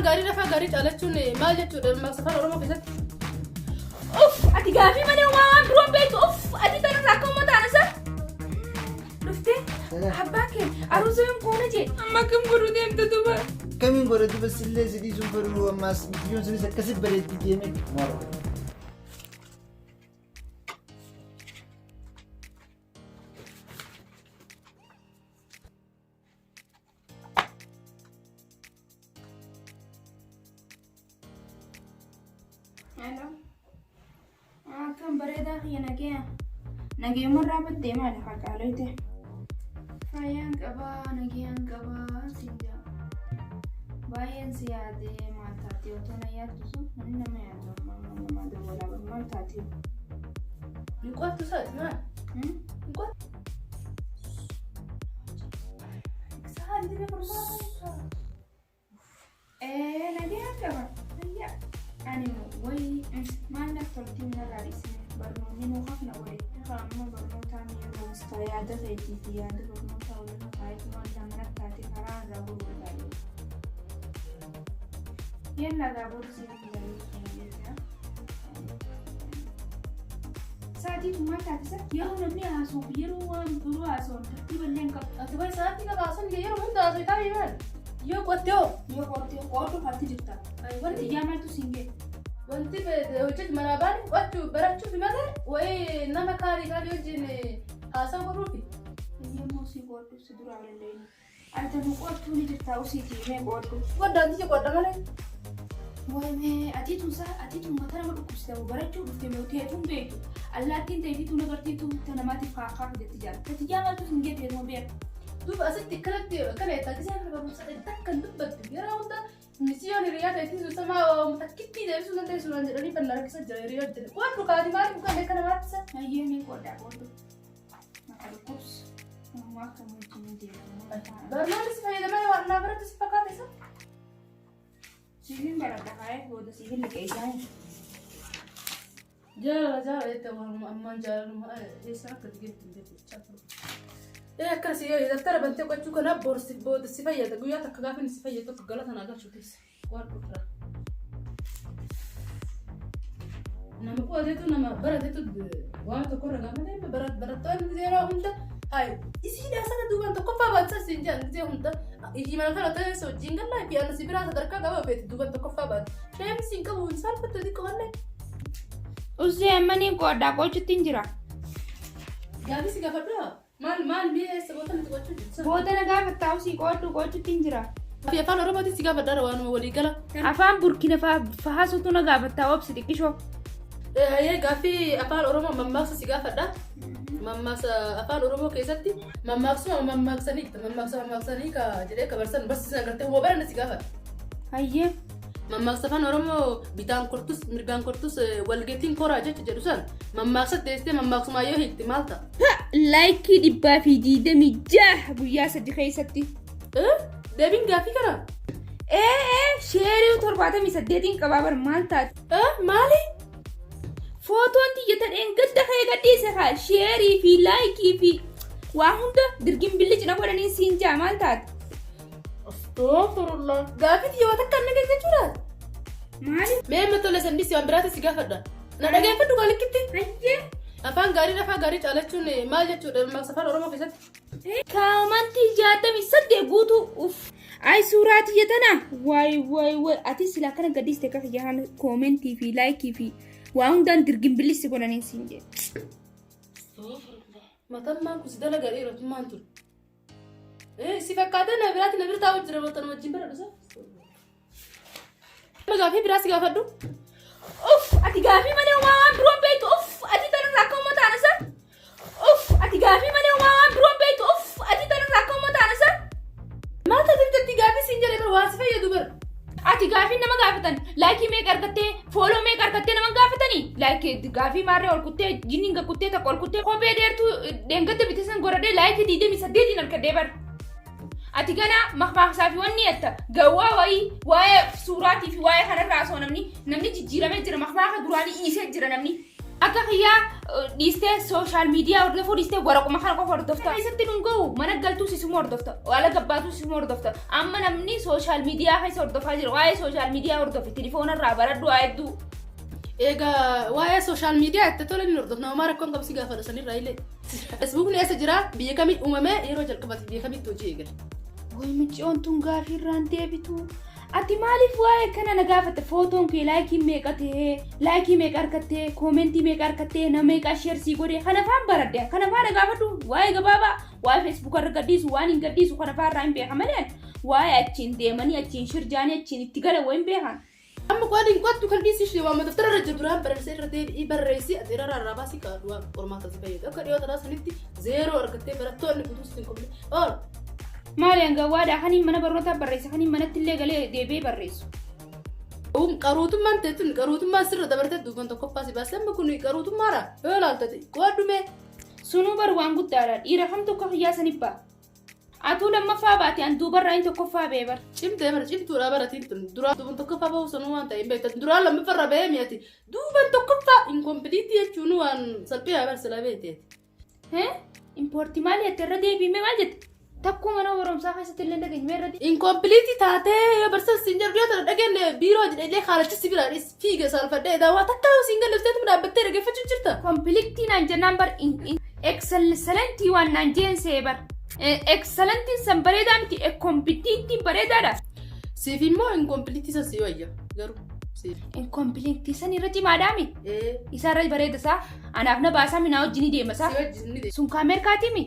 Gaarii lafaa gaarii caalachuun maal jechuudha mammaaksa afaan Oromoo keessatti? Uff ati gaafii malee homaa waan biroon beektu uff ati tanarraa akka uummata anasa. Dhuftee abbaan kee aruusa yoom goona jee amma akkam godhuu deemta duuba. Kamiin godha duba sillee si dhiisuun fedhu ammaas biyyoon sunis akkasi bareeddi deemee. Hello. Akkam bareedaa kiyya nagaya. Nagayumarraa baddee maali haqaaloyte? Fayyaan qabaa nagayaan qabaa siin jaa. Baay'een si yaadee maal taatee otoo na yaaddu sun namni nama yaadu ammaa nama dawwalaa maal taatee? Hin qo'attu saati maal? Hin qo'attu. Ee nagayaan qaba fayyaa. Ani wayi maal naf toltii narraa dhiisne barnoonni nuu hafna walitti kaa'amma barnootaan yeroo ustaa yaada keetii fi yaada barnootaa walirra kaa'eetu maal lamana taate karaa irraa gurgurtaa. Yalla gaaboo siif jedhee Sa'aatii kun maal taate isa yeroo namni haasa'u yeroo waan biroo haasa'u tartiiba illee hin qabu. Ati bay sa'aatii qaba haasa'uun yeroo hunda haasa'u taa'ee maal? Yoo qottee hoo? Yoo qottee qooddu faatti jirta. Wanti ijaa maaltu siin ga'e? Wanti hojjetu manaa baane qo'achuu barachuuf malee wayii nama kaalii kaalii wajjin haasa'u godhuufi. Yommuu si qooddu si duraa dandeenyu. Ati nu qoottuu ni jirta usiitii mee qooddu. Qoddaan tiyya qodha malee. Waymee atii tun saa atii tun mataa nama dhukkubsita barachuu dhufte mee teetuun beektu. Allaattiin ta'eefituu nagartiituu ta namaatiif kaakkaa fidetti jaala. Tati maaltu siin ga'e teetuma beeku. Duuba asitti akkanatti akkana jettaa gisee mana barumsaa takka hin dubbattu yeroo hunda misiyoon hiriyaa ta'etti sun sama takkittii deebisuu dandeessu naan jedhanii kan rakkisa jira hiriyaa jedhe. Qooddu kaati maaliif kan akka namaatti isa? Hayyee mee qooddaa qooddu. Mata dhukkubsu. Namummaa akka wajjin deemu. Barnoonni si fayyadamee waan naa biratti si fakkaata isa? Siifin baradha kaayee booda siifin liqeessaa. Jaalala jaalala jettee waanuma ammaan jaalaluma eessa akka geettu hin beektu jechaa ture. Ee akkas yoo daftara bantee qochuu kana borsi booda si fayyada guyyaa takka gaafa inni si fayyadu tokko galata naa galchuu teessa waan dhufra. Nama qo'ateetu nama barateetu waan tokkorra gaafa deeme barattoonni yeroo hunda hayi isiidhaa sana duubaan tokkoffaa baatisa siin jedhan gisee hunda ishii mana kana ta'e wajjin gallaa fi ana si biraa sadarkaa qaba feeti duubaan tokkoffaa baate. Sheemsi siin qabu hin salphattu xiqqoo mallee. Usee amma niin qooddaa qochutti hin jira. Gaafii si gaafadhu maal maal mi'a eessa boota nuti qochuu jirtu? Booda na gaafattaa usii qooddu qochutti hin jira. Fi afaan Oromootiin si gaafadha waanuma walii gala. Afaan Burkina Faasuutu na gaafattaa obsi xiqqishoo. Hayyee gaaffii afaan Oromoo mammaaksa si gaafadha. Mammaaksa afaan Oromoo keessatti mammaaksuma mammaaksanii mammaaksa mammaaksanii ka jedhee ka barsan barsiisan agartee hoo baranne si gaafadha. Hayyee. Mammaaksa afaan Oromoo bitaan kortus mirgaan kortus walgeettiin koraa jecha jedhu san mammaaksa teessee mammaaksumaa yoo hiikte maal ta'a? Laayikii 126 guyyaa 3 keessatti. Deebiin gaaffii kana? Ee sheerii 78 qabaa bar maal taate? Maali? Footoon tiyya tadheen gadda ka'ee gadhiise kaa sheerii fi laayikii fi waa hunda dirgin billi cina godhanii siin jaa maal taate? Astaghfirullah. Gaaffii tiyya waan takka hin dhageenye jechuudha. Maali? Mee amma tole sandisi waan biraatti si gaafadha. Na dhageeffadhu gaa likkitti. Hayyee. Afaan gaarii lafaa gaarii caalachuun maal jechuudha mammaaksa afaan Oromoo keessatti? Kaamantii 68 guutuu uff. Ay suuraa tiyya tana waay waay waay ati sila akkana gadhiiste akka kiyya kana koomentii fi laayikii fi waa hundaan dirgin billissi godhanii siin jedhe. Matammaan kun si dalagaa dhiirotummaan tun. Si fakkaatee na biraatti na bira taa'u jira botan wajjin bira dhusa. Gaaffii biraa si gaafadhu. Uff ati gaafii malee homaa waan biroon beektu uff ati tanarraa akka uummata anasa. Uff ati gaafii malee homaa waan biroon beektu uff ati tanarraa akka uummata anasa. Maal taatee jetti gaaffii siin jedhe bara waan si fayyadu bara. Ati gaafii nama gaafatan laayikii meeqa argattee fooloo meeqa argattee nama gaafatanii laayikii gaafii maarree ol kuttee jinniin kuttee takka ol kuttee kophee dheertuu dheengadda bitee san godhadhee laayikii 28 argadhee bara. Ati ganaa makmaaksaa fi wanni jetta gawwaa wayii waa'ee suuraatii fi waa'ee kanarraa osoo namni namni jijjiiramee jira makmaaka duraanii dhiisee jira namni. Akka kiyyaa dhiistee social media hordofuu dhiistee waraquma kana qofa hordofta. Keessatti nun gahu mana galtuu sisuma hordofta. Waala gabbaatuu sisuma hordofta. Amma namni social media keessa hordofaa jira. Waa'ee social media hordofi. Telefoona irraa baradhu waa hedduu. Egaa waa'ee social media itti tola ni hordofna. Homaa rakkoon qabsi gaafadha sanirraa illee. Feesbuukni eessa jira? Biyya kamii uumame? Yeroo jalqabaati biyya kamitti hojii eegale? Way muccoon tun gaafii irraan deebitu. Ati maaliif waa'ee kana na gaafatte? Footoon kee like meeqa ta'ee, like meeqa argattee, comment meeqa argattee, nama meeqa share sii godhee kana faan baradhe. Kana faan na gaafadhu waa'ee gabaabaa, waa'ee Facebook irra gadhiisu, waan hin gadhiisu kana faan irraa hin beeka malee waa'ee achiin deemanii achiin shirjaanii achiin itti galan wayin beekan. Amma qo'adhi hin qo'attu kan dhiisi ishee waan daftara irra jiru duraan barreessee irra deebi'ii barreessi ati irra irraa baasii kaadhu waan qormaata si fayyadu. Akka dhiyoo tanaa sanitti zeeroo argattee barattoonni guutuu sitti hin qobne. Ool! Maali hangawwaadha kaniin mana barnootaa barreessa kaniin manatti illee galee deebi'ee barreessu. Qaruutummaan teetun qaruutummaan sirra dabartee duuban tokkoffaa si baasee amma kun qaruutummaadha. Yoo ilaaltate qo'adhu mee. Sunuu bar waan guddaadha. Dhiira kamtu akka kiyyaa sanif ba'a. Atuu lammaffaa baate an duubarraa inni tokkoffaa ba'e bar. Cimtee bara cimtuudha baratiin tun duraa duuban tokkoffaa bahuu sanuu waan ta'e hin beektan duraa lammaffarra bahee mi'ati duuban tokkoffaa incomplete jechuun waan salphiyaa bar sila beekteeti. Impoortii maali jette irra deebiime maal jette? Takkuu mana barumsaa keessatti illee dhageenye irra deebiime. Incomplete taatee yoo barsiisan siin jedhu yoo tana dhageenye biiroo jedhee haalachisi bira fiige saalfadhee daawwaa takka siin galifteetu dhaabbattee dhaggeeffachuu jirta. Complete naan jennaan bar excellent waan naan jeen see bar. Excellentiin san bareedaa miti completetiin bareedaadha. Siif immoo incomplete san si wayya garuu. Incomplete san irra cimaadhaa mi? Isa irra bareeda isaa anaaf na baasaa minaa wajjin ni deema isaa. Si wajjin ni deema. Sun ka Ameerikaati mi?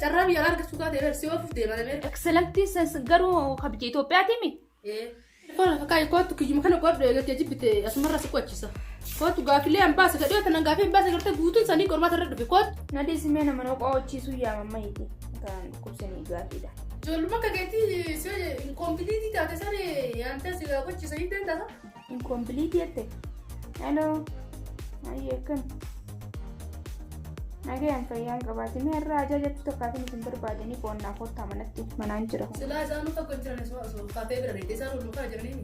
Carraa biyya alaa argachuu kaatee bar si ofuuf deema Ameerika. Excellentiin san garuu ka biyya Itoophiyaati mi? Kootu kootu kiyyuma kana qoodhu eegaltee jibbite asumarra si qochisa. Kootu gaafilee an baase gadhee tanan gaafii hin baase gartee guutuun isaanii qormaata irra dhufe kootu. Na dhiisimee nama na qo'achiisuu yaamamma hiiti. Kan dhukkubsanii gaafiidha. Ijoolluma akka keetii si incomplete taate sani yaantee si qochisa hin danda'a. Incomplete jette. Hello. Ayyee akkam. Nagayaan fayyaan qabaate mee irraa ajajattu tokkaatiin isin barbaadanii qoonnaa kottaa manatti manaan jira. Silaa isaan nuuf akka hin jiran osoo kaatee bira dheedhee isaan ol kana jiranii.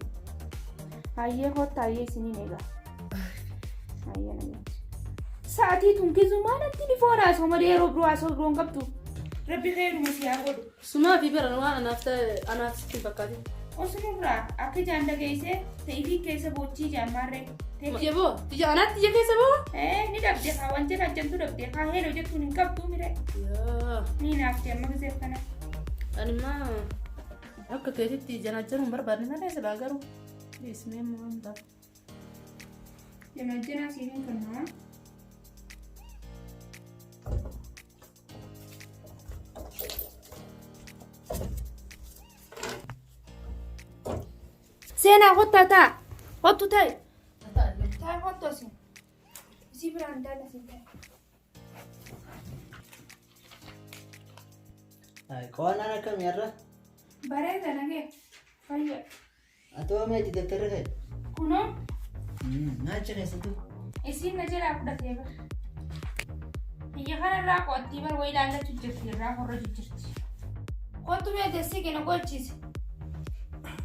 Hayyee kottaa hayyee isiniin egaa. Hayyee nagaatti. Sa'aatii tun kizumaa natti ni foon haasoo malee yeroo biroo haasoo biroo hin qabdu. Rabbi xeeruma si haa godhu. Sumaa fi bara waan anaaf ta'e anaaf sitti hin fakkaatin. Osunurraa akka ijaan dhageessee ta'ifii keessa boochii ijaan maarree. Tiyya boo tiyya anaatti tiyya keessa boo. Ni dhabde haa waan jedha jettu dhabde haa heeloo jettuun hin qabdu mire. Ni naafte amma gizeef kana. Animmaa akka keetitti janajjanuun barbaadne malee silaa garuu dhiisnee waan ta'a. Janajjanaa siif hin kennaa. Seenaa kottaa taa. Kottu ta'i. Ta'i kottu asin. Isii biraan daala siin ta'i. Qo'annaan akkamii har'a? Bareeda nagee. Fayya. Atoo meetii daftarri kee? Kunoo Naacha keessattuu. Isiin na jalaa fudhatee bara. Biyya kanarraa qo'attii bara wayi ilaallachuu jirti irraa horra jirti. Kottu mee teessee kenna qo'achiise.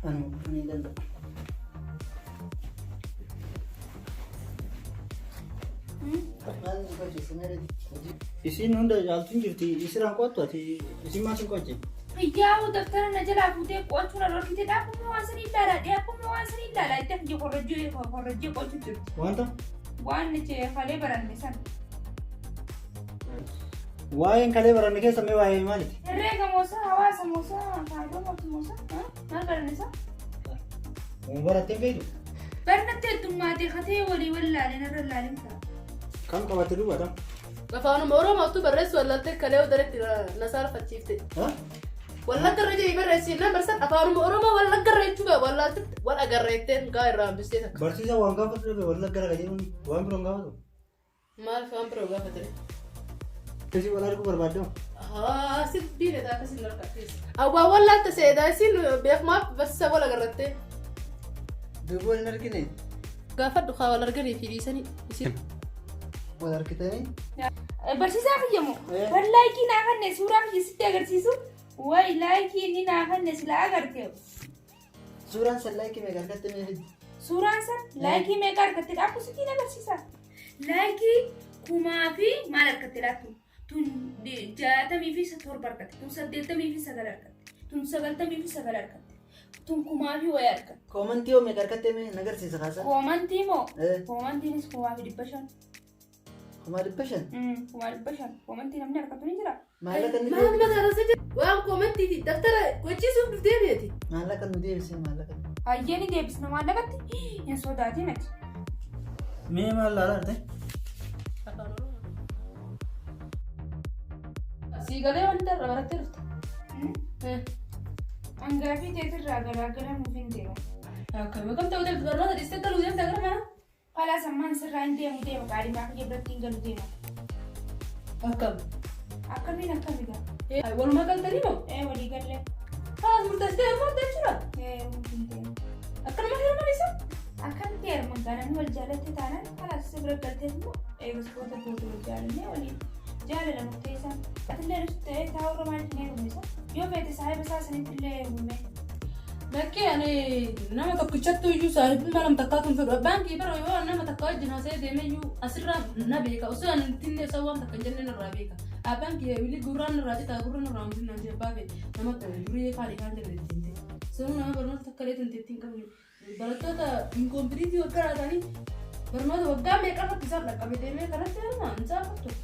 Anu ani hin danda'u. Maal si qo'achiise mee Isiin hunda caaltuun jirti isiraan qo'attu ati isin maal sin qo'achiifte? Hiyyaa'uu daftara na jalaa fuutee qo'achuu na dhorkite akkuma waan sanii ilaalaa dhee akkuma waan sanii ilaalaa itti hojii horrojjee horrojjee qo'achuu jirti. Wanta Waan nuti kalee baranne san. Waa'een kalee baranne keessa mee waa'ee maaliti? Herreega moosaa hawaasa moosaa faayidaa moosaa maal baranne isaa? Waan barattee hin beektu? Barnatti heddummaatee katee walii wallaaleen irra laalin ta'a. Kam qabatte duuba tam? Afaanuma Oromoo barreessu wallaaltee kalee odaretti na saalfachiifte. Wallagga irra jedhii barreessi jennaan barsiisaan afaanuma Oromoo wallagga irra jechuu qaba wallaaltee wal agarreettee gaa irraa hambistee takka. Barsiisaan waan gaafatu dhabe wallagga irra jedhuun waan biroo hin gaafatu. Maal waan biroo gaafate? Isin wal arguu barbaaddu? Haa si biine taate sin harka. Awwaa wallaalta seedaa isin beekumaaf barsiisaa wal agarrattee. Duuba wal hin argine? Gaafadhu haa wal arganii fi dhiisanii isin. Wal argitanii? Barsiisaa kiyya moo? Bar like naa kanne suuraa kiyya sitti agarsiisu. Way like inni naa kanne sila agarte. Suuraan san like meeqa argatte mee fidi? Suuraan san like meeqa argatte dhaabbu sittiin agarsiisa. Laayikii kumaa fi maal argatte laattu? Tun 67 argatte. Tun 89 argatte. Tun 99 argatte. Tun kumaa fi wayii argatte. Koomantii hoo meeqa argatte mee nagarsiisa kaasaa? Koomantii moo? Eh. Koomantiinis 1500. 500,000? 500,000. Koomantii namni argatu ni jira. Maallaqa nu Maal deebise. mataa rasa jira? Waan koomantii fi daftara gochisuuf dhuftee beeti. Maallaqa nu deebise maallaqa. Hayyee ni deebisna maallaqatti hin sodaatin ati. Mee maal laalaa arte? Afaan Oromoo. Sii galee wanta irra barattee dhufte. Hangaafii teetirraa garaagaramuuf hin deemu. Akkam akkam ta'uu deemtu barnoota dhiistee galuu deemta gara mana? Kalaas ammaan sirraa hin deemu deema qaadhimaa kiyya biratti hin galu deema. Akkam. Akkamiin akkami gaa? Walumaa galtanii moo? Ee walii gallee. Kalaas murteessitee heerumte jechuudha. Ee heerumuuf hin deemu. Akkanuma heeruman isa? Akkamitti heeruman gaa namni wal jaalatte taanaan kalaas isa bira galtee immoo eegas booda booda wal jaalannee waliin jaalala murteessaa. Atillee nuti ta'ee taa'urra maaliif hin heerumne isa? Yoo feete saahiba isaa sanitti illee heerumne. Lakkii ani nama tokkichattu iyyuu saahibummaa nama takkaatu hin fedhu. Abbaan kiyya bara yoo nama takka wajjin haasa'ee deeme iyyuu asirraa na beeka. Osoo ani hin tinne osoo waan takka hin jenne narraa beeka. Abbaan kiyya wili gurraan narraa citaa gurra narraa hin jiru naan abbaa fedhe nama duriyee faadhi kaan jenne ittiin ta'e. Sunuu nama barnoota takka illee tunteetti hin qabne. Barattoota inkompiliitii waggaa laatanii barnoota waggaa meeqa irratti isaan dhaqqabe deemee kanatti nama hin saafattu.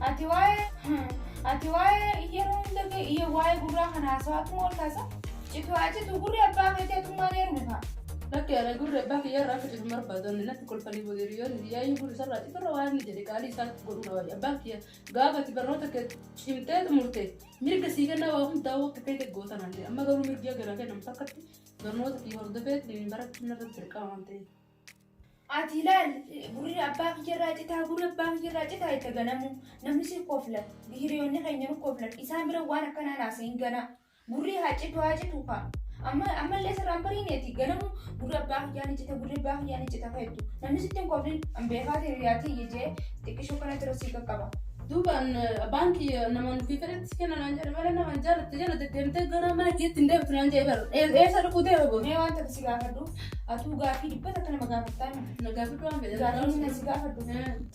Ati waa'ee ati waa'ee yeroo hunda kee waa'ee gurraa kana haasawaatuma ol kaasa. Citu haa citu gurri abbaa keetii atummaan heerume kaa. Lakki ana gurri abbaa kiyya irraa akka citu hin barbaadu. Ani natti kolfanii booda hiriyoonni kiyya iyyuu gurri isarraa citurra waan inni jedhe qaalii isaa godhuu na wayya. Abbaan kiyya gaafa ati barnoota kee cimtee xumurte mirga sii kennaa waa hundaa akka feete goota naan jedhe. Amma garuu mirgi akka naa kennamu takkatti barnoota kiyya hordofee ittiin barachuun narratti dirqama waan ta'eef. Ati ilaal gurri abbaa kiyyarraa citaa gurri abbaa kiyyarraa citaa itti ganamu namni si koflan hiriyoonni keenya nu koflan isaan bira waan akkanaa naasa hin ganaa gurri haa citu haa citu kaa amma ammallee sirraan bariineeti ganamu gurri abbaa kiyyaa ni cita gurri abbaa kiyyaa ni cita feettu namni sitti hin koflin an beekaa hiriyaatii jee xiqqishoo kana jira sii qaqqaba. Duubaan abbaan kiyya nama nufii fedhetti kenna naan jedhe malee nama hin jaalatte jala deddeemtee gara mana kiyyaatti hin deebitu naan jedhe bara. Eessa dhufuu deema booda? Mee waan takka si gaafadhu atuu gaafii dhibbata akka nama gaafattaa miti. Na gaafadhu waan fedhe. Gaafii na si gaafadhu.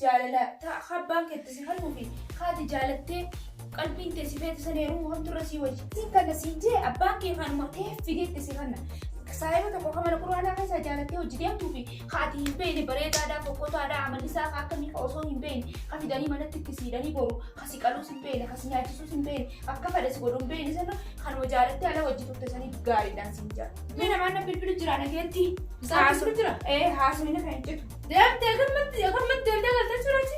Jaalala ta abbaan keetti si kennuu fi haati jaalattee qalbiin tee si feete san heerumuu hamtu irra sii wayya. Siin kana siin jee abbaan kee kanuma ta'eef fideetti si kenna. Saahiba tokko kan mana quraanaa keessaa jaalattee hojii deemtuu fi haati hin beekne bareedaadhaa fokkotaadhaa amalli isaa ka akkamii ka osoo hin beekne ka fidanii manatti itti siidhanii boru ka si qaluus hin beekne ka si nyaachisuus hin beekne akka fedhe si godhu hin beekne sana kanuma jaalattee ala hojii turte sanii gaariidhaan siin jaa. Mee namaan na bilbilu jira nageetti. Isaan bilbilu jira? Ee haasofni kan hin citu. Deemtee akkanumatti akkanumatti deemtee galtee jiraati.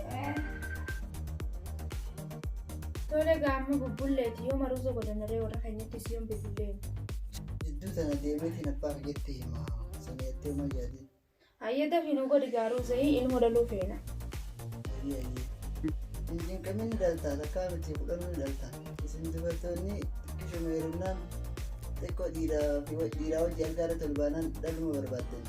Tole gaamma bubbulleeti yoo maruusa godhanaree warra keenyatti siyoon bilbilee. Jidduu tana deemeetiin abbaa kiyyatti hima. Sana jettee homaa yaadin. Hayyee dafii nu godhi gaaruu zayii ilmoo dhaluu feena. Ayyee ayyee. Hin cinqamin ni dhalta takkaa miti kudhanuu ni dhalta. Isin dubartoonni xiqqishuma heerumnaan xiqqoo dhiiraa fi dhiiraa wajji algaa irratti ol baanaan dhaluma barbaaddan.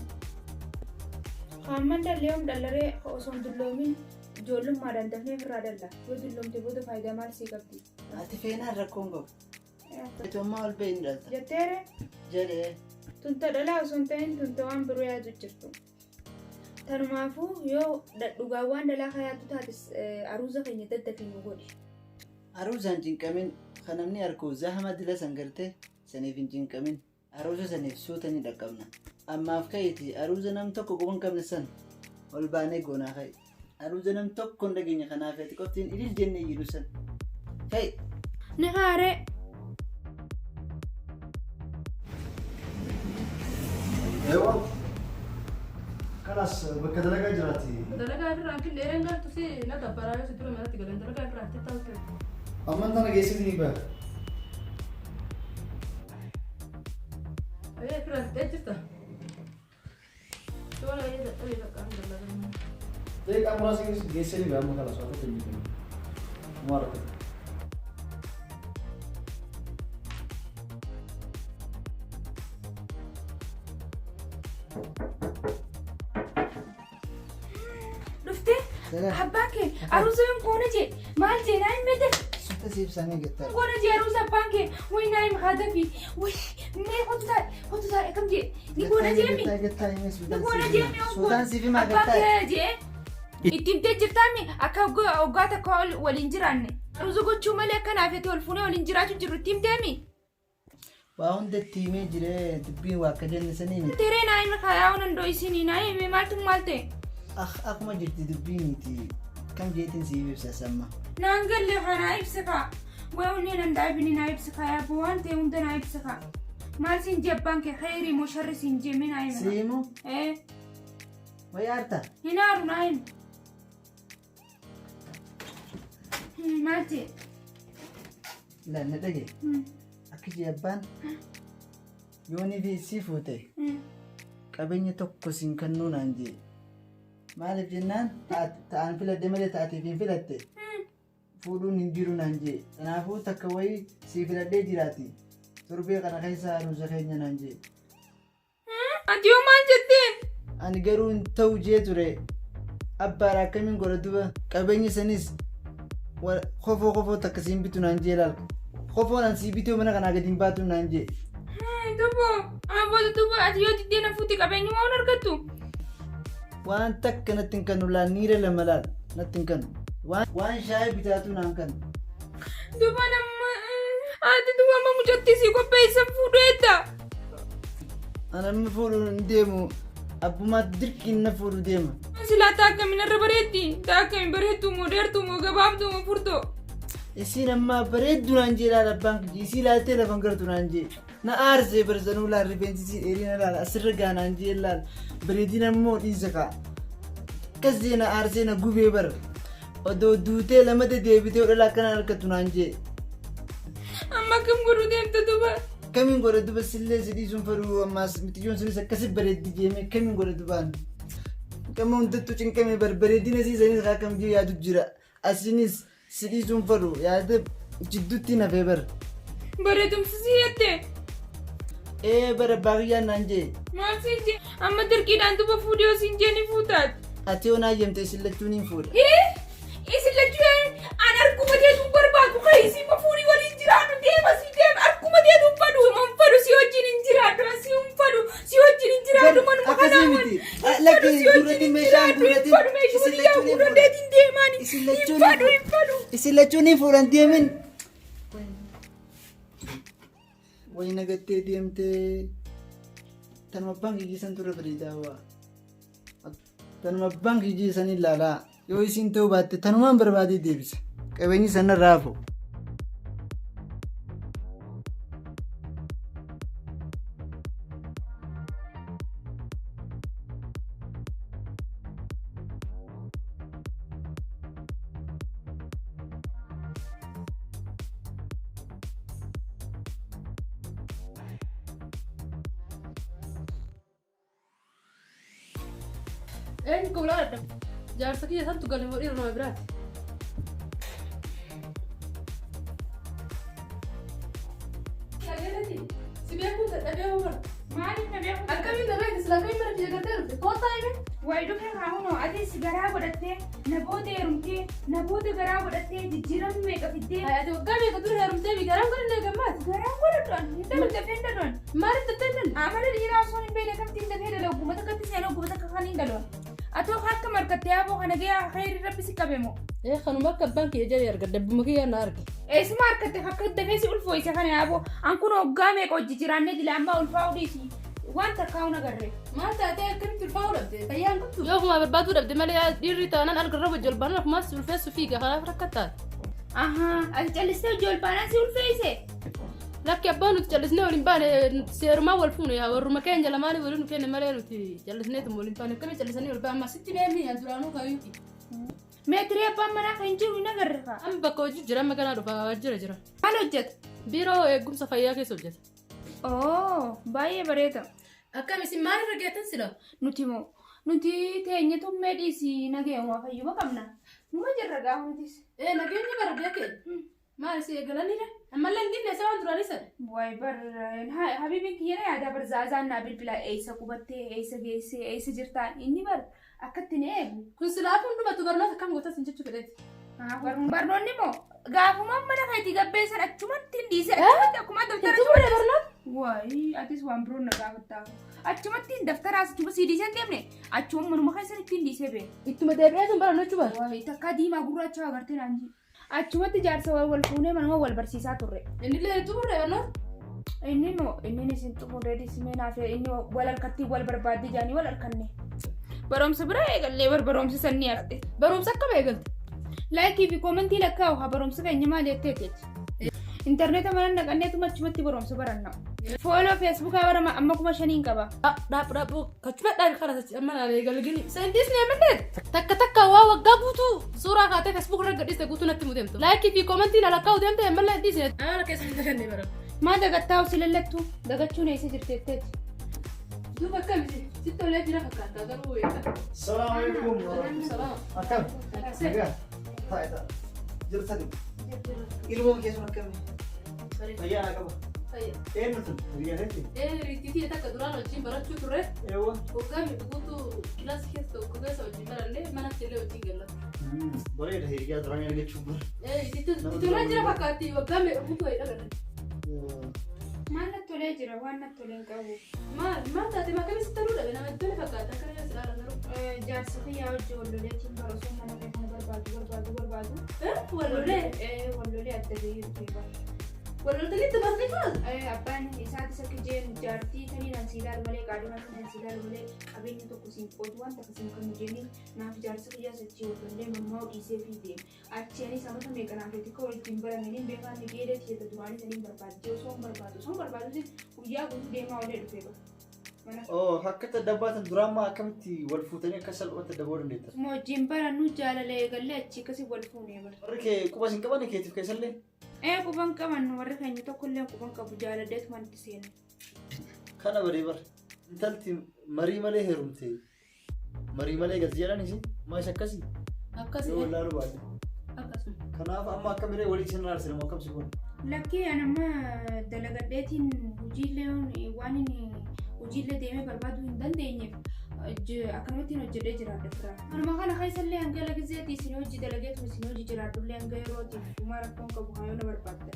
Kaamman dhallee yoom dhallaree osoo hin dulloomin ijoollummaadhaan dafnee ofirraa dhalla. Yoo dulloomte booda faayidaa maal sii qabdi? Ati feenaan rakkoon qabu. Ati ammaa ol ba'e ni dhalta. Jetteere? Jedhee. Tun ta dhalaa osoo hin ta'in tun ta waan biroo yaadu jirtu. Tanumaafuu yoo dhugaan waan dhalaa ka yaaddu taates aruuza keenya daddafii nu godhi. Aruuzaan cinqamin kan namni arku zahama dila san garte saniif hin cinqamin. Aruuza saniif suuta ni dhaqqabna. Ammaaf ka'iti aruuza nam tokko quba hin qabne san ol baanee goonaa ka'i. Aruuza nam tokko hin dhageenye kanaaf ati qoftiin ilil jennee iyyinu san. Ka'i. Ni kaaree. Ewa. Kalas bakka dalagaa jiraati. Dalagaa irraa hin dheereen galtu si na dabbaraa yoo si dura manatti galan dalagaa irraa itti ta'u ta'e. Amman tana geessiti ni ba'a. Ayyee firaan fixee jirta. Tola ayyee dadhabee bakka an dalagaa. Daqiiqaa muraasa keessa geessee ni ba'a amma kalas waan tokko hin jiru. Maal rakkate? Dhuftee Salaam. abbaan kee aruuza yoom goona jee maal jee naa hin meedde Suuta siif isaanii gattaa. goona jee aruuza abbaan kee way naa hima haa dafii way mee qotu taa'e qotu taa'e akkam jee ni goona jee mi Gattaa gattaa hime ni suutaan goona siif jee hima. mi yoom Suutaan siif hima abbaan gattaa. kee jee Itti himtee jirtaami akka waggaa takka waliin jiraanne. Aruuza gochuu malee akka naafete wal fuunee waliin jiraachuu jirru itti himteemi. Waa hunda itti himee jiree dubbiin waa akka jenne sanii miti. Teree naa himi kayaa waan hundoo isinii naa himi maaltu maal ta'e? Akkuma jirti dubbiin miti. Kam jeetiin siif ibsa samma. Naan galle kanaa ibsa kaa. Waa onnee nan daabini naa ibsa kaa yaa waan ta'e hunda naa ibsa kaa. Maal siin jee abbaan kee khayrii moo sharri siin jee mee naa himi. Si himu? Ee Wayi aarta? hin aaru naa himi. Maal ta'e? Ilaal na dhagaye. Akka jee abbaan yoonii fi isii fuute qabeenya tokko siin kennuu naan jee. Maaliif jennaan ta'an filadhe malee ta'ateef hin filatte. Fuudhuun hin jiru naan jee. Kanaafuu takka wayii sii filadhee jiraati. Torbee kana keessa aruuza keenya naan jee. Ati yoo maal jetteen? Ani garuu hin ta'u jee ture. Abbaadha akkamiin godha duba qabeenya sanis kofoo kofoo takka siin bitu naan jee laal. Kofoon an sii bitee mana kanaa gadi hin baatu naan jee. Dubo, abboota dubo ati yoo diddee na fuute qabeenyuma waan argattu. Waan takka natti hin kennu laal niira lama laal natti hin kennu. Waan shaayii bitaatu naan kennu. Duba nama ati duba amma mucattii sii qopheessan fuudheetta. Ani amma fuudhuu hin deemu abbumaatti dirqiin na fuudhu deema. Silaa taakkamin irra bareetti taakkamin bareettuu moo dheertuu moo gabaabduu moo furdoo. Isiin ammaa bareeddu naan jee laal abbaan kiyya isii laaltee lafan gartu naan jee. Na aarsee barsanuu laal rifeensi isii dheerina laal asirra gaa naan jee laal bareedina immoo dhiisa kaa. Akkas jee na aarsee na gubee bara. Odoo duutee lamata deebitee dhala akkanaan argattu naan jee. Amma akkam godhuu deemta duba? Kamiin godha duba sillee si dhiisuun fedhu ammaas mitiyyoon sunis akkasi bareeddi jeemee kamiin godha dubaan. Qama hundattuu cinqamee bar bareedina isii sanis akkam jee yaadu jira. Asinis si dhiisuun fedhu yaada jidduutti nafee bar. Bareedumsi si jette. Ee bara abbaa kiyyaan naan jee. Maal siin jee? Amma dirqiidhaan duba fuudhee yoo siin jee ni fuutaati. Ati yoo naa eeyyamte isin lachuu niin fuudha. Hee? Isin lachuu an arguma teetu hin barbaadu kai isin ma fuudhii waliin jiraadhu deema si deema arguma teetu hin fadhu man fadhu si wajjin hin jiraadhu si hin fadhu si wajjin hin jiraadhu manuma Akkasii kanaa miti. hin Lakki fadhu si wajjin gurratti hin meeshaan jiraadhu hin gurratti fadhu meeshuma isin xiyyaa lachuu niin fuudha. gurradheetiin deemaani Isin hin lachuu niin fadhu fuudha. hin fadhu. Isin lachuu niin fuudhan deemin. Wayi nagattee deemtee tanuma abbaan kiyyii san turre bareedaa waa. Tanuma abbaan kiyyii san ilaalaa yoo isiin ta'uu baatte tanumaan barbaadee deebisa. Qabeenyi sanarraa hafu. Eenyu koo biraa dadhabu? Jaarsa kiyya santu gale moo dhiira nama biraati? Dhageetti si beekuun dadhabee hoo bara. Maaliif na beeku? Akkamiin na beekti sila akkamiin mana kiyya galtee dhufte? Koottaa hime. Wayi dhufe kaa hunoo atis garaa godhattee na booda heerumtee na booda garaa godhattee jijjiirama meeqa fiddee. Ati waggaa meeqa dura heerumtee bi garaan godhanne gammaati. Garaa godhadhu ani hin dalu dafee hin dalu ani. Maaliif daftee hin dalu? Amala dhiiraa osoo hin beekne kamtiin dafee dalagu guma takkatti seenuu guma takka kan hin galu. Atoo akka markattee aboo kana gahee khayri rabbi si qabe moo? Ee kanuma akka abbaan kiyya jedhe argadde abbuma kiyya na arge. Eessuma harkatte akka dafee si ulfooyse kana yaaboo an kun hoggaa meeqa hojii jiraannee dila ammaa ulfaa'uu dhiisi waan takkaa hun agarre. Maal taatee akkamitti ulfaa'uu dhabde? Fayyaa hin qabdu? Yoo kumaa barbaaduu dhabde malee dhiirri taanaan algarra wajji ol baanaan akumaa si ulfeessu fiiga kanaaf rakkattaate. Ahaa ati callistee hojii ol baanaan si ulfeesse. Lakki abbaa nuti callisnee waliin baane nuti seerumaa wal fuune yaa warruma keenya lamaanii waliin nu kenne malee nuti callisneetuma waliin baane akkamii callisanii wal baane amma sitti meemii an duraanuu kayyuuti. Meetirii abbaan manaa kan hin jiru hin agarre kaa. Amma bakka hojii jira amma ganaa dhufa waajjira jira. Maal hojjeta? Biiroo eegumsa fayyaa keessa hojjeta. Oo baay'ee bareeda. Akkam isin maal irra geettan sila? Nuti moo nuti teenya tummee dhiisi nageenya fayyuma qabna. Numa jirra gaafa nutis. Ee nageenya bara beekee. Maal isin eegalaniidha? Ammallee hin dinne isa waan duraanii sana. Waay bar habiibiin kiyya na yaadaa bar zaazaan naa bilbilaa eessa qubattee eessa geessee eessa jirtaa inni bar akkatti na eegu. Kun silaafuu hundumatu barnoota akkam gootas hin jechuu fedheeti. Barnoonni moo Gaafuma mana keetii gabbeessan achumatti hin dhiise achumatti akkuma daftara Hin xumurre barnoota? Waayii atis waan biroon na gaafattaa. Achumatti hin daftaraas achuma sii dhiisee hin deemne achuma manuma keessan ittiin dhiisee bee. Ittuma deebi'ee sun barannu jechuudha. Waayii takkaa diimaa gurraacha agartee naan jee. Achumatti jaarsa wal fuunee manuma wal barsiisaa turre. Inni illee hin xumurre barnoota? Inni moo inni isin xumurree dhiisimee naaf inni wal harkatti wal barbaadde jaanii wal harkanne. Barumsa bira eegallee bar barumsa sanni hafte. Barumsa akkam eegalte? Laayikii fi koomentii lakkaa'u haa barumsa keenya maal jetteeti. Intarneeta mana naqanneetuma achumatti barumsa baranna. Fooloo feesbuukaa bara amma 5000 qaba. Dhaab dhaab kachuma dhaabi kana sachi amma naan eegalgini. Seentis ni amanne takka takka waa waggaa guutuu suuraa kaatee feesbuuk irra gadhiiste guutuu natti muteemtu. Laayikii fi koomentiin alakkaa'u deemte ammallee hin dhiisne. Amala keessa hin dagannee bara. Maa dagattaa si lallattu dagachuun eessa jirteetteeti. Duuba akkamitti sitti tolee jira fakkaata garuu eega. Salaamu alaikum. Salaam. Akkam? Nagaa. Taa'e taa'e. Jirtani. Ilmoon keessumaa akkamii? Fayyaa naa qaba. Eenyu tun? Hiriyaa keetii? Riitii takka duraan wajjin barachuu turre Eewwa. waggaa guutuu kilaasii keessa tokko keessa wajjin barannee manatti illee wajjin galla. Bareeda hiriyaa duraan argachuun bara. Sitti tolee jira fakkaatti waggaa guutuu wayii dhagarre. Maal natti tolee jira waan natti tolee hin qabu. Maal maal taate maakami sitti toluu dhabe namatti tole fakkaata akka nama silaa garuu. Jaarsa kiyyaa hojii walloleetiin bara osoo mana kee kana barbaadu barbaadu barbaadu. Wallolee. Wallolee adda bahee dhufee bara. Walloltanii itti baasnee kaas. Abbaan isaatis akka jeen jaartii tanii nan si ilaalu malee qaadhima nan si ilaalu malee qabeenya tokko siin qoodu waan takka siin kan jeeni naaf jaarsa kiyyaa sochii wallolee mammaa dhiisee fi deeme. Achi anis amata meeqa naaf xiqqoo wajjin baramanii beekaan ni geedee tiyya duraanii saniin barbaadde osoo hin barbaadu osoo hin barbaadu guyyaa guutuu deemaa olee dhufee bara. Mana Oo akkatti adda baatan duraan maa akkamitti wal fuutanii akka salphatti adda ba'uu dandeettan? Wajjin barannu jaalala eegallee achi akkasii wal fuunee bara. Warri kee quba sin qaban keetiif keessallee? Quban qaban warri keenya tokkollee quban qabu jaaladheetu manatti seena. Kana baree bara. Intalti marii malee heerumte. Marii malee galti jedhan isin maa isa akkasii? Akkasii. Yoo wallaaluu baate. Akkasuma. Kanaaf amma akka miree walii isin raarsine moo akkam si goona? Lakkee ani amma dalagadheetiin hojiillee waan inni hojiillee deemee barbaaduu hin dandeenyeef akkanumattiin hojjedhee jiraadha fira. Anuma kana keessallee hanga lagizeetii isin hojii dalageetu isin hojii jiraadhullee hanga yerootiif dhumaa rakkoon qabu haayoo na barbaadda.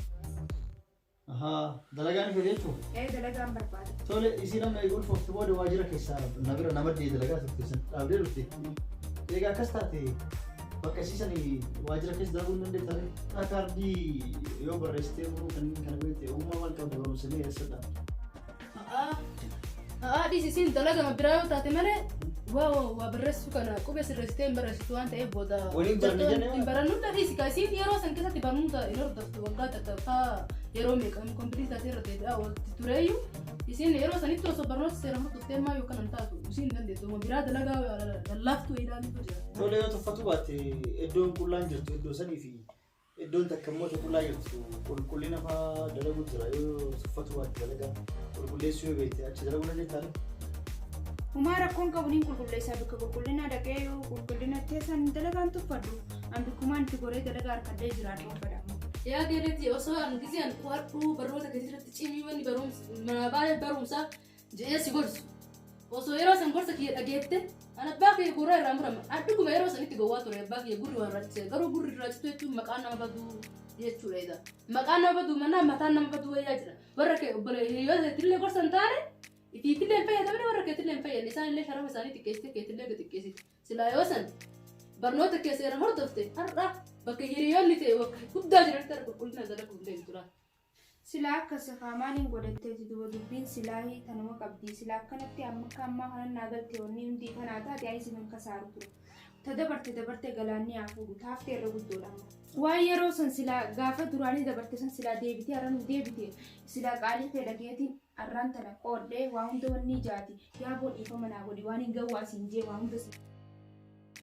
Ahaa dalagaan fedhe jechuun? Dalagaan barbaada. Tole isin amma eeguun ulfoofte booda waajjira keessaa na bira nama dee dalagaa turte san dhaabdee dhufte. Egaa akkas taate bakka isiisanii waajjira keessa dalaguu hin dandeettanii? Kaardii yoo barreessitee muruu kanneen kana beekte ogummaa maal qabda barumsa mee eessa dhaabde? Dhiisi isiin dalagama biraa yoo taate malee waa waa barreessuu kana qubee sirreessitee hin barreessitu waan ta'eef booda. Waliin baranne jennee Hin barannu dhiisi ka isiin yeroo san keessatti barnoota hin hordoftu waggaa takka faa yeroo meeqa kompiitii taatee irra deebi'aa walitti tureeyyuu isiin yeroo sanitti osoo barnoota seera hordoftee maa yookaan hin taatu isiin hin dandeettu biraa dalagaa lallaaftuu ilaalutu jira. Tole yoo tuffatu baatte iddoon qullaan jirtu iddoo sanii fi iddoon takka immoo qullaa jirtu qulqullina fa'aa dalaguu jira yoo tuffatu baatte dalagaa qulqulleessuu yoo beekte achi dalaguu dandeettaa? Humaa rakkoon qabu niin qulqulleessaa bakka qulqullina dhaqee yoo qulqullina teessan dalagaan tuffadhu an bikkumaan itti goree dalagaa harkadhee jiraadhu fedhamu. Yaa geeletti osoo an gisee an qo'adhu barnoota keessatti cimii wanni barumsa mana baay'ee barumsaa jedhee si gorsu. Osoo yeroo san gorsa kiyya dhageette an abbaa kiyya gurra irraa murama. An dhuguma yeroo sanitti gowwaa ture abbaa kiyya gurri waan raachise garuu gurri raachitu jechuun maqaan nama baduu jechuudha egaa. Maqaan nama baduu mannaa mataan nama baduu wayyaa jira. Warra kee obboleeyyoota hiriyoota illee gorsa hin taane ifiitillee hin fayyadamne warra keetillee hin fayyadne isaan illee sharafa isaanii xiqqeessite keetillee gad xiqqeessite. Silaa yoo san barnoota kee seeraan hordofte har'a bakka hiriyoonni ta'e bakka guddaa jiranitti har'a qulqullina dalaguu hin deemtu laata. Silaa akkas maaliin godhatteeti duba dubbiin silaa tanuma qabdi silaa akkanatti amma akka ammaa kana naa galte wanni hundi kanaa taate ayi isin kasaaru ture. Ta dabarte dabarte galaanni haa fuudhu taaftee irra guddoodha amma. Waan yeroo san silaa gaafa duraanii dabarte san silaa deebitee har'a nu deebite silaa qaalii kee dhageetiin arraan tana qoodhee waa hunda wanni ijaati yaa boo dhiifama naa godhi waan hin gawwaa siin jee waa hunda